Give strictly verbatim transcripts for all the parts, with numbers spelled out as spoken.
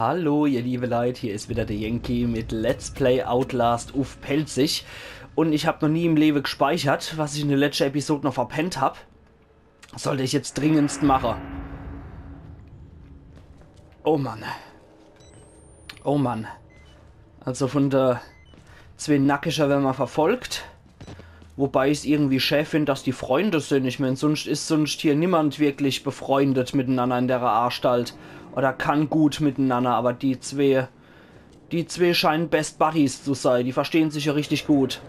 Hallo, ihr liebe Leit, hier is wieder de Yankee mit Let's Play Outlast uff Pälzisch. Un ich hab noch nie im Lewe gspeichert, was ich in de letschte Episod noch verpennt hab. Sollt ich jetzt dringendst mache. Oh Mann. Oh Mann. Also vun de zwee Nackischer werre mer verfolgt. Wobei ich's irgendwie schä find, dass die Freunde sin. Ich mein, sunscht is sunscht hier niemand wirklich befreundet mitenanner in dere Anstalt. Oder kann gut mitenanner, aber die zwee, die zwee scheinen Best Buddies zu sei. Die verstehen sich ja richtig gut.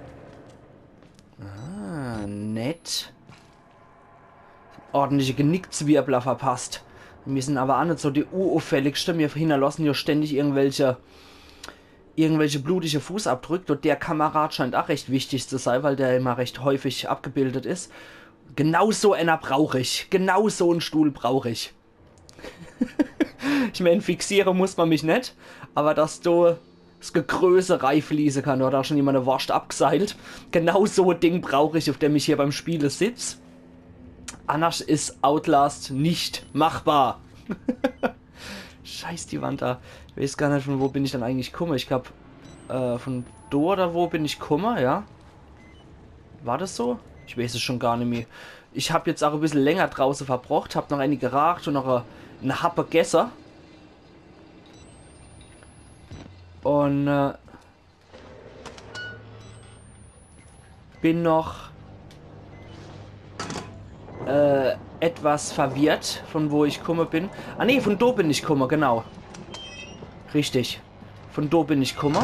Ah, nett. Ordentliche Genickzwirbler verpasst. Mir sin aber aa net so die Unauffälligste. Mir hinnerlossen ja ständig irgendwelche, irgendwelche blutige Fußabdrück. Dort der Kamerad scheint aa recht wichtig zu sei, weil der immer recht häufig abgebildet is. Genau so einer brauch ich. Genau so en Stuhl brauch ich. Ich mein, fixiere muss mer mich net, aber dass do s Gegröße reifließe kann, do hat aa schon jemand e Worscht abgseilt. Genau so e Ding brauch ich, uff dem ich hier beim Spiele sitz. Annerscht is Outlast net machbar. Scheiß die Wand do. Ich weeß gar net, vun wo bin ich dann eigentlich kumme. Ich glaab, äh, vun do oder wo bin ich kumme, ja? War das so? Ich weeß es schon gar nimmi. Ich hab jetzt aa e bissel länger drauße verbrocht, hab noch ääni geraacht un noch e, en Happe gesse. Un, äh, bin noch, äh, etwas verwirrt, vun wo ich kumme bin. Ah nee, vun do bin ich kumme, genau. Richtig. Vun do bin ich kumme.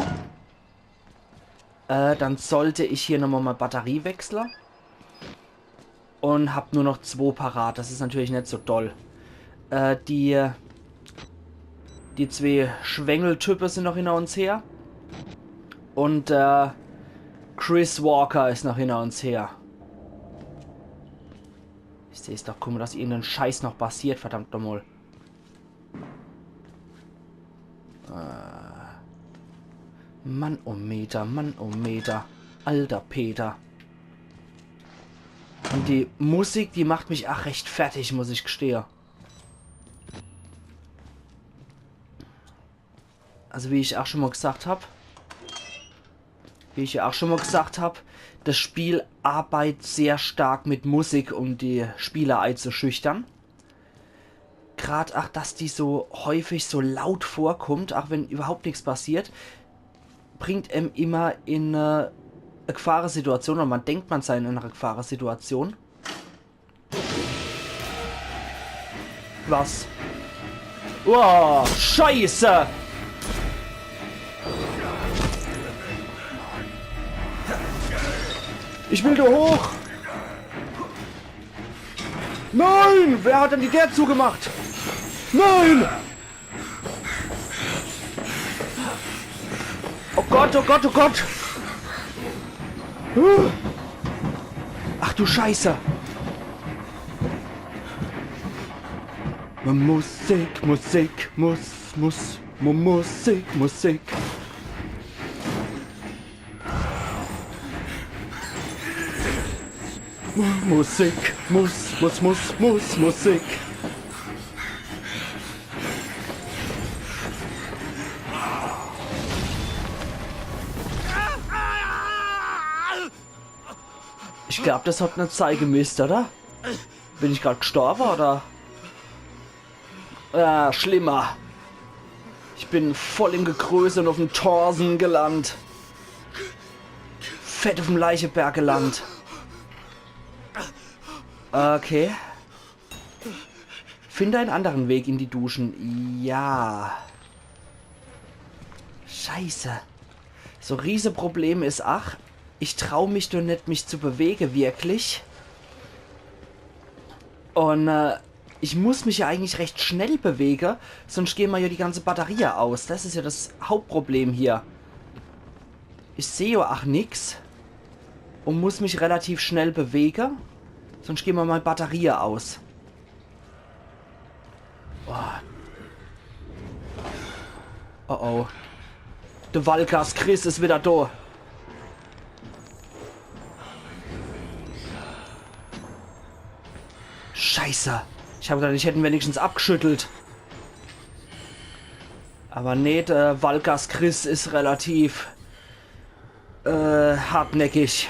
Äh, dann sollt ich hier nochmol mei Batterie wechsle. Un hab nur noch zwo parat. Das is natürlich net so doll. Äh, die, die zwee Schwengeltype sin noch hinner uns her. Un, äh, Chris Walker is noch hinner uns her. Ich seh's doch kumme, dass irgend en Scheiß noch passiert, verdammt nochmol. Äh, Mannometer, Mannometer. Alter Peter. Un die Musik, die macht mich aa recht fertig, muss ich gestehe. Also wie ich aa schon mol gesagt hab, wie ich ja aa schon mol gesagt hab, das Spiel arbeit sehr stark mit Musik, um die Spieler eizuschüchtern. Grad aa, dass die so häufig so laut vorkummt, aa wenn iwwerhaupt nix passiert, bringt em immer in, äh, e Gefahresituation, un man denkt, man sei in ener Gefahresituation. Was? Wow, Scheiße! Ich will do hoch! Nein! Wer hat denn die Deer zugemacht? Nein! Oh Gott, oh Gott, oh Gott! Ach du Scheiße! Musik, Musik, muss, muss, Mu- Musik, Musik. Mu- Musik, muss, muss, muss, muss, Musik. Ich glaab, das hat net sei gemisst, oder? Bin ich grad gstorwe, oder? Ah, schlimmer. Ich bin voll im Gegröße un uffm Torsen gelandt. Fett uffm Leicheberg gelandt. Okay. Finde einen anderen Weg in die Duschen. Ja. Scheiße. So Rieseproblem is, ach, ich trau mich doch net, mich zu bewege, wirklich. Un, äh, ich muss mich ja eigentlich recht schnell bewege, sunscht gehn mer ja die ganze Batterie aus. Das is ja das Hauptproblem hier. Ich seh ja ach nix. Un muss mich relativ schnell bewege, sunscht gehn mer mei Batterie aus. Oh. Oh oh. De Walgars Chris is wieder do. Scheiße. Ich hab gedacht, ich hätt en wenigstens abgschüttelt. Aber nee, de Valkas Chris is relativ äh, hartnäckig.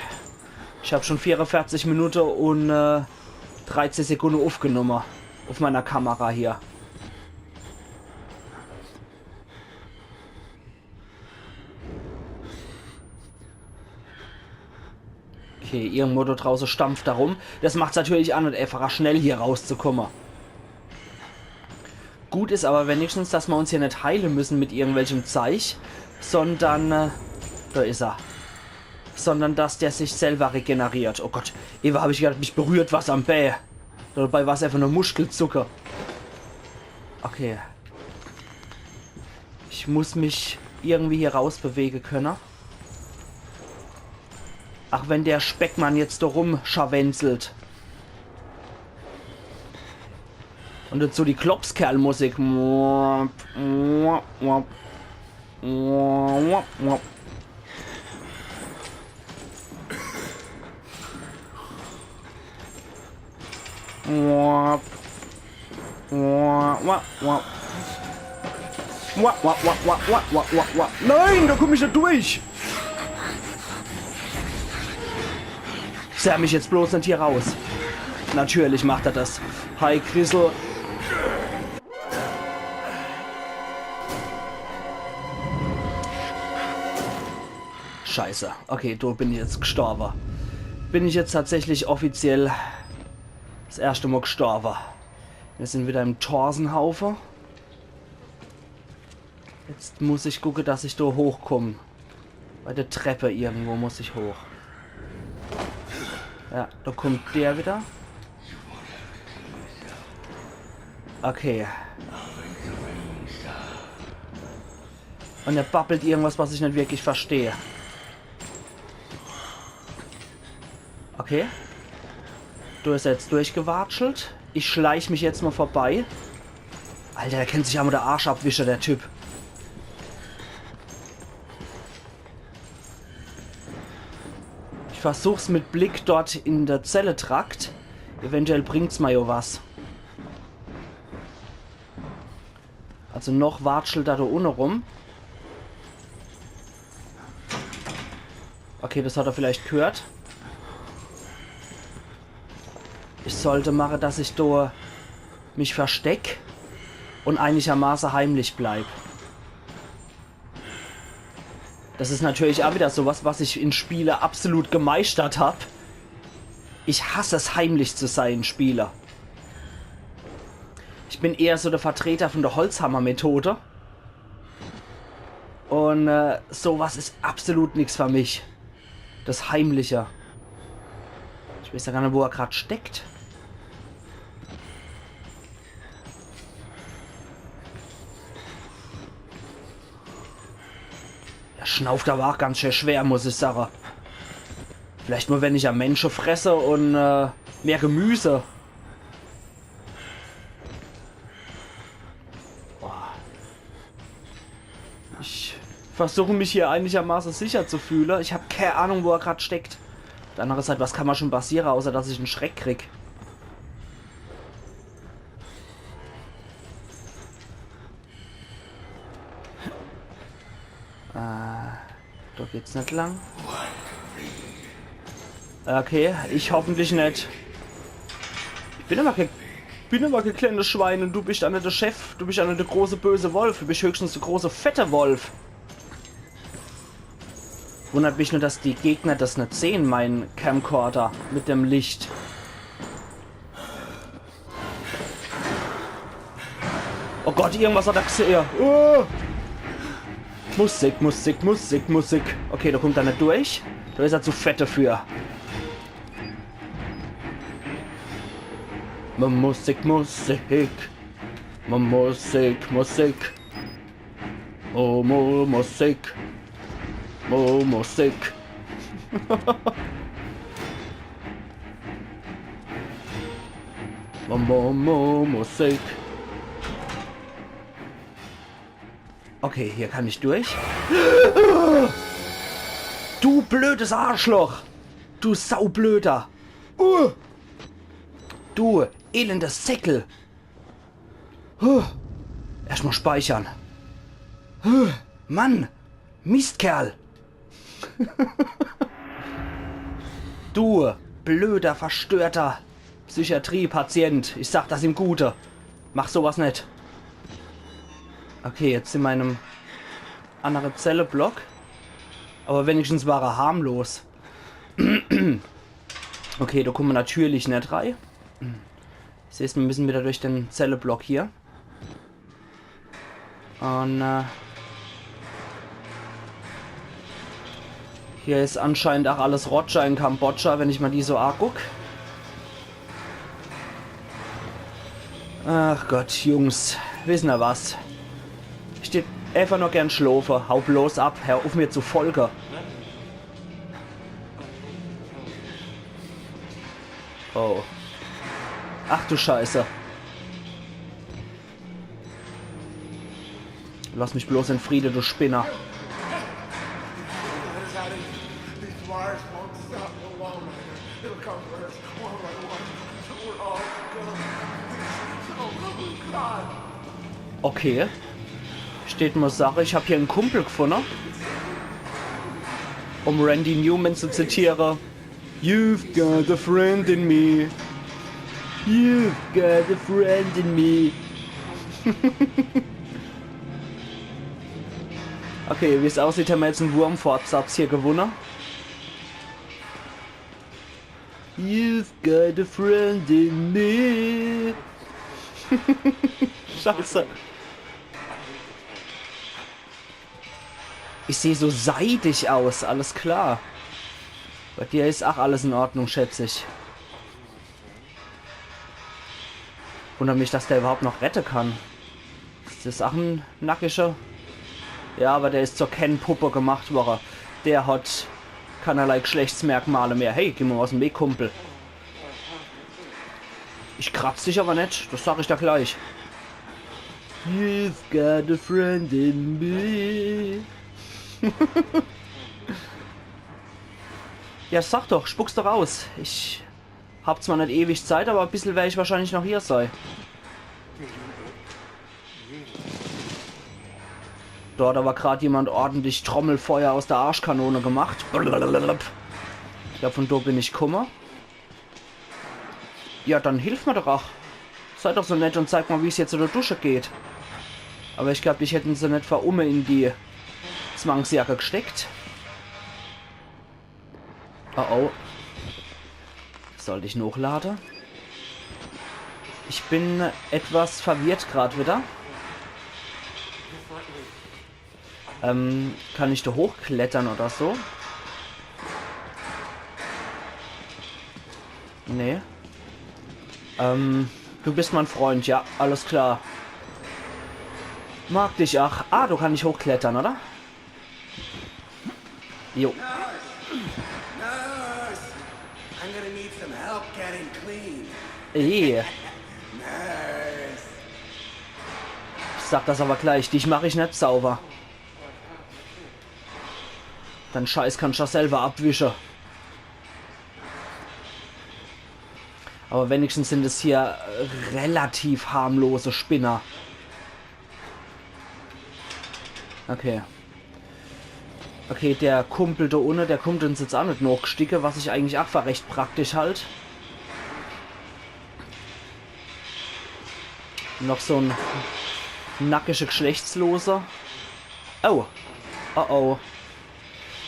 Ich hab schon vierunvierzig Minute un äh, dreizeh Sekunde uffgenomme. Uff meiner Kamera hier. Okay, irgendwo do drauße stampft er rum. Das macht's natürlich aa net einfacher, schnell hier rauszukomme. Gut is aber wenigstens, dass mer uns hier net heile müssen mit irgendwelchem Zeich, sondern, äh, do is er. Sondern dass der sich selber regeneriert. Oh Gott, ewe hab ich gedacht, mich berührt was am Bää. Dabei war's einfach nur Muskelzucke. Okay. Ich muss mich irgendwie hier rausbewege könne. Ach, wenn der Speckmann jetzt do rumscharwenzelt. Un dazu die Klopskerlmusik. Muap, muap, muap. Muap, muap, muap. Wap. Wap, wap, wap, wap. Wap, wap, wap. Nein, do komm ich net durch. Zerr mich jetzt bloß net hier raus. Natürlich macht er das. Hi, Chrysler. Scheiße. Okay, do bin ich jetzt gstorwe. Bin ich jetzt tatsächlich offiziell s erschte Mol gstorwe. Mir sin wieder im Torsenhaufe. Jetzt muss ich gucke, dass ich do hochkomm. Bei der Treppe irgendwo muss ich hoch. Ja, do kommt der wieder. Okay. Un er babbelt irgendwas, was ich net wirklich versteh. Okay. Do is er jetzt durchgewatschelt. Ich schleich mich jetzt mol vorbei. Alter, der kennt sich aa mol de Arsch abwische, der Typ. Ich versuch's mit Blick dort in de Zelletrakt. Eventuell bringt's mer jo was. Also noch watschelt er do unne rum. Okay, das hat er vielleicht gehört. Ich sollt mache, dass ich do mich versteck un einigermaße heimlich bleib. Das is natürlich aa wieder so was, was ich in Spiele absolut gemeistert hab. Ich hass es, heimlich zu sei in Spiele. Ich bin eher so de Vertreter von de Holzhammer-Methode. Un äh, so was is absolut nix für mich. Das Heimliche. Ich weiß jo gar net, wo er grad steckt. Er schnauft aber aa ganz schön schwer, muss ich sache. Vielleicht mol weniger Mensche fresse un äh, mehr Gemüse. Boah. Ich versuche mich hier einigermaße sicher zu fühle. Ich hab kee Ahnung, wo er grad steckt. Uff de annere Seit, was kann mer schon passiere, außer dass ich en Schreck krieg? Äh, do geht's net lang. Okay, ich hoffentlich net. Ich bin aber kee, bin aber kee kleines Schwein un du bist aa net de Chef, du bist aa net de große böse Wolf, du bist höchstens de große fette Wolf. Wundert mich nur, dass die Gegner das net sehen, mein Camcorder mit dem Licht. Oh Gott, irgendwas hat er gsehe. Oh! Musik, Musik, Musik, Musik. Okay, do kommt er net durch. Do is er zu fett dafür. Mu-, Musik, Musik. Mu-, Musik, Musik. Mu-, mu-, Musik. Mu-, Musik. Mu-, mu-, mu-, Musik. Okay, hier kann ich durch. Du blödes Arschloch! Du saublöder! Uh! Du elendes Seckel! Huh. Erstmal speichern. Mann! Mistkerl! Du blöder, verstörter Psychiatrie-Patient. Ich sag das im Gute. Mach sowas net. Okay, jetzt in meinem annere Zelleblock. Aber wenigstens war er harmlos. Okay, da kommen wir natürlich net rei. Das heißt, wir müssen wieder durch den Zelleblock hier. Und äh, hier is anscheinend auch alles Roger in Kambodscha, wenn ich mal die so anguck. Ach Gott, Jungs, wissen er was? Ich tät einfach nur gern schlofe. Hau bloß ab, hör auf mir zu folge. Oh. Ach du Scheiße. Lass mich bloß in Friede, du Spinner. Okay. Tät mal sage, ich hab hier en Kumpel gefunne. Um Randy Newman zu zitiere. You've got a friend in me. You've got a friend in me. Okay, wie's aussieht, haben wir jetzt en Wurmfortsatz hier gewunne. You've got a friend in me. Scheiße. Ich seh so seidig aus, alles klar. Bei dir is auch alles in Ordnung, schätz ich. Wundert mich, dass der überhaupt noch rette kann. Is das auch en Nackischer? Ja, aber der is zur Ken-Puppe gemacht worre. Der hat keinerlei Geschlechtsmerkmale mehr. Hey, geh mal aus dem Weg, Kumpel. Ich kratz dich aber net, das sag ich dir gleich. You've got a friend in me. Ja, sag doch, spuck's doch aus. Ich hab zwar net ewig Zeit, aber e bissel wer ich wahrscheinlich noch hier sei. Dort aber grad jemand ordentlich Trommelfeuer aus der Arschkanone gemacht. Blablabla. Ja, von do bin ich kumme. Ja, dann hilf mir doch auch. Sei doch so nett und zeig mal, wie's jetzt in der Dusche geht. Aber ich glaub, dich hätten se net für umme in die Zwangsjacke gesteckt. Oh oh. Sollt ich nochlade? Ich bin etwas verwirrt grad wieder. Ähm, kann ich da hochklettern oder so? Nee. Ähm, du bist mein Freund, ja, alles klar. Mag dich, ach. Ah, du kannst hochklettern, oder? Jo. Nurse! I'm gonna need some help getting clean. Eh. Nurse! Ich sag das aber gleich, dich mach ich net sauber. Dein Scheiß kannst du selber abwische. Aber wenigstens sind es hier relativ harmlose Spinner. Okay. Okay, der Kumpel da unne, der kommt uns jetzt auch net nochgesticke, was ich eigentlich auch für recht praktisch halt. Noch so en nackische Geschlechtsloser. Oh. Oh oh.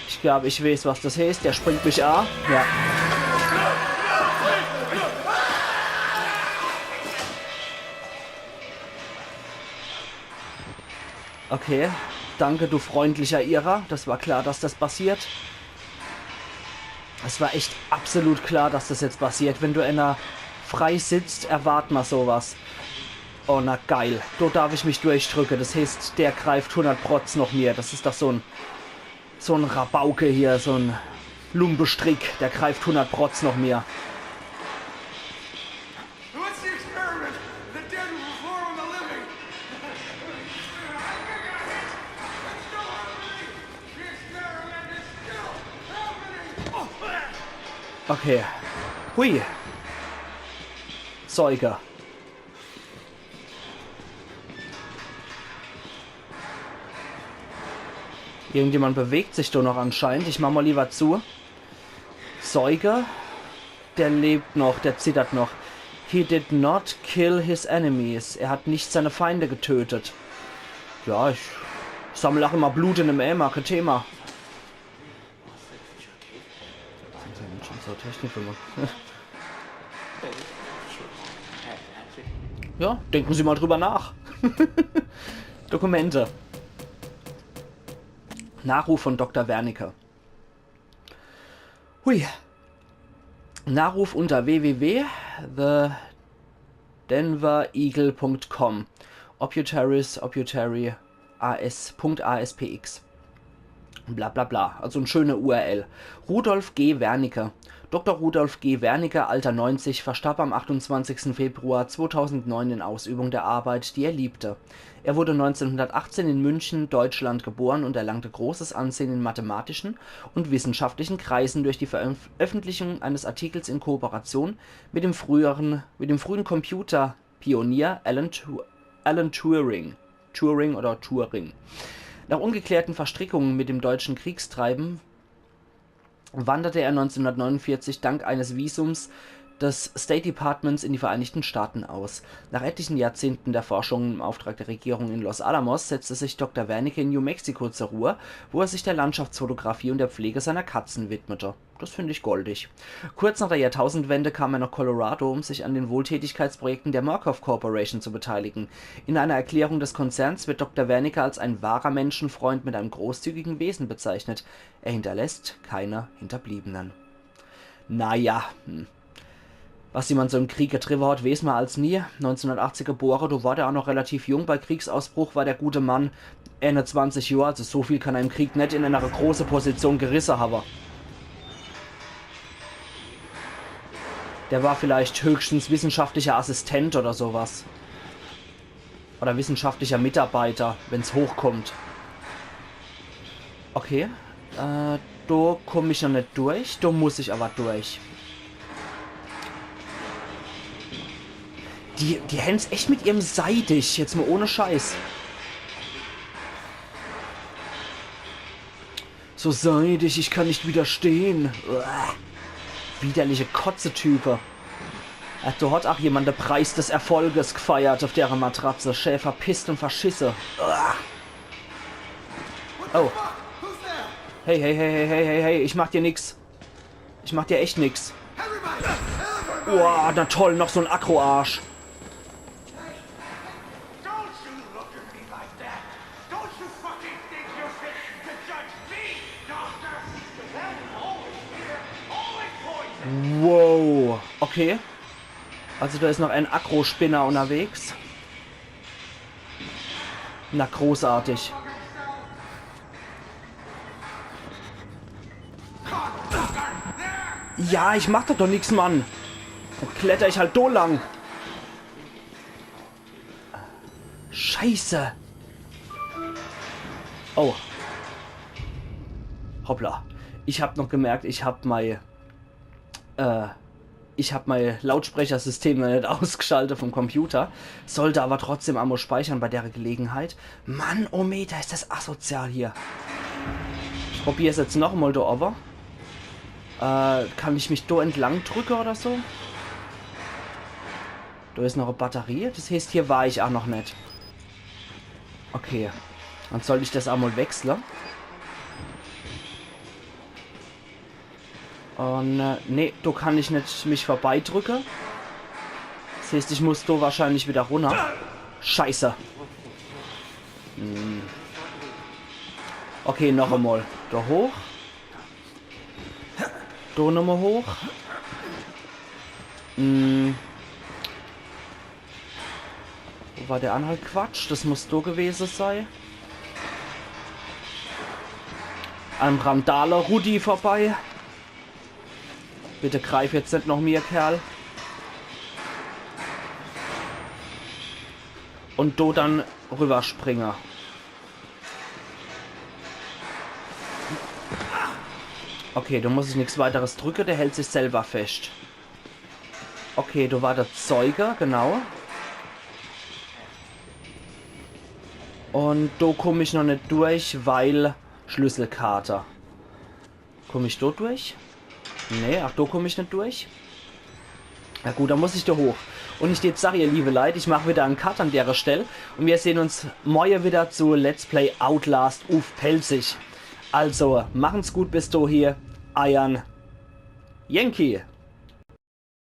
Ich glaub, ich weiß, was das heißt. Der springt mich an. Ja. Okay. Danke, du freundlicher Irrer. Das war klar, dass das passiert. Es war echt absolut klar, dass das jetzt passiert. Wenn du einer frei sitzt, erwart ma sowas. Oh, na geil. Do darf ich mich durchdrücke. Das heißt, der greift hundert Protz noch mir. Das is doch so en, so en Rabauke hier, so en Lumpestrick. Der greift hundert Protz noch mir. What's the experiment? The dead will perform on the living. Okay. Hui. Zeuge. Irgendjemand bewegt sich do noch anscheinend. Ich mach mal lieber zu. Zeuge, der lebt noch, der zittert noch. He did not kill his enemies. Er hat nicht seine Feinde getötet. Ja, ich sammel auch immer Blut in dem Eimer, kein Thema. Sind ja Menschen so Technik gemacht. Ja, denken Sie mal drüber nach. Dokumente. Nachruf von Doktor Wernicke. Hui. Nachruf unter w w w the denver eagle punkt com. Obituaries, obituary, a s punkt a s p x. Bla bla bla. Also e schöne U R L. Rudolf G. Wernicke. Doktor Rudolf G. Wernicke, Alter neunzig, verstarb am achtundzwanzigsten Februar zweitausendneun in Ausübung der Arbeit, die er liebte. Er wurde neunzehnhundertachtzehn in München, Deutschland geboren und erlangte großes Ansehen in mathematischen und wissenschaftlichen Kreisen durch die Veröffentlichung eines Artikels in Kooperation mit dem früheren, mit dem frühen Computerpionier Alan, Tu Alan Turing. Turing oder Turing. Nach ungeklärten Verstrickungen mit dem deutschen Kriegstreiben wanderte er neunzehnhundertneunundvierzig dank eines Visums des State Departments in die Vereinigten Staaten aus. Nach etlichen Jahrzehnten der Forschung im Auftrag der Regierung in Los Alamos setzte sich Doktor Wernicke in New Mexico zur Ruhe, wo er sich der Landschaftsfotografie und der Pflege seiner Katzen widmete. Das finde ich goldig. Kurz nach der Jahrtausendwende kam er nach Colorado, um sich an den Wohltätigkeitsprojekten der Murkoff Corporation zu beteiligen. In einer Erklärung des Konzerns wird Doktor Wernicke als ein wahrer Menschenfreund mit einem großzügigen Wesen bezeichnet. Er hinterlässt keine Hinterbliebenen. Naja, hm. Was jemand so im Krieg getriwwe hat, weeß ma als nie. Neunzehnhundertachtzig gebore, do war der auch noch relativ jung. Bei Kriegsausbruch war der gute Mann Ende zwanzig Johr, also so viel kann er im Krieg net in einer große Position gerisse hawwe. Der war vielleicht höchstens wissenschaftlicher Assistent oder sowas. Oder wissenschaftlicher Mitarbeiter, wenn's hochkommt. Okay. Äh, do komm ich noch net durch. Do muss ich aber durch. Die, die hän's echt mit ihrem Seidig. Jetzt mal ohne Scheiß. So seidig, ich kann nicht widerstehen. Uah. Widerliche Kotze-Type. Ach, do hat auch jemand de Preis des Erfolges gefeiert auf dere Matratze. Schä verpisst und verschisse. Uah. Oh. Hey, hey, hey, hey, hey, hey, hey, ich mach dir nix. Ich mach dir echt nix. Boah, na toll, noch so en Aggro-Arsch. Don't you look at me like that. Don't you fucking think you're fit to judge me, Doctor? That is always fear, always poison. Wow, okay. Also da is noch en Aggro-Spinner unterwegs. Na, großartig. Ja, ich mach doch, doch nix, Mann. Dann kletter ich halt do lang. Scheiße. Oh. Hoppla. Ich hab noch gemerkt, ich hab mei, äh, ich hab mei Lautsprechersystem noch net ausgeschaltet vom Computer. Sollte aber trotzdem emol speichern bei dere Gelegenheit. Mann, oh Meter, is das asozial hier. Ich probier's jetzt noch emol do owwe. Äh, kann ich mich do entlang drücke oder so? Do is noch e Batterie. Das heeßt, hier war ich auch noch net. Okay. Dann sollt ich das emol wechsle. Und, äh, nee, do kann ich net mich vorbeidrücke. Das heeßt, ich muss do wahrscheinlich wieder runner. Scheiße. Hm. Okay, noch emol. Do hoch. Do nochmal hoch. Hm. Wo war der andere Quatsch? Das muss do gewese sei. Am Randale Rudi vorbei. Bitte greif jetzt net noch mir, Kerl. Und do dann rüberspringe. Okay, do muss ich nix weiteres drücke, der hält sich selber fescht. Okay, do war der Zeuge, genau. Und do komm ich noch net durch, weil Schlüsselkarte. Komm ich dort durch? Nee, ach, do komm ich net durch. Na gut, dann muss ich do hoch. Und ich jetzt sag, ihr liebe Leit, ich mach wieder en Cut an dere Stell und wir sehen uns morje wieder zu Let's Play Outlast uff Pälzisch. Also, machen's gut bis dohie, eiern Yankee.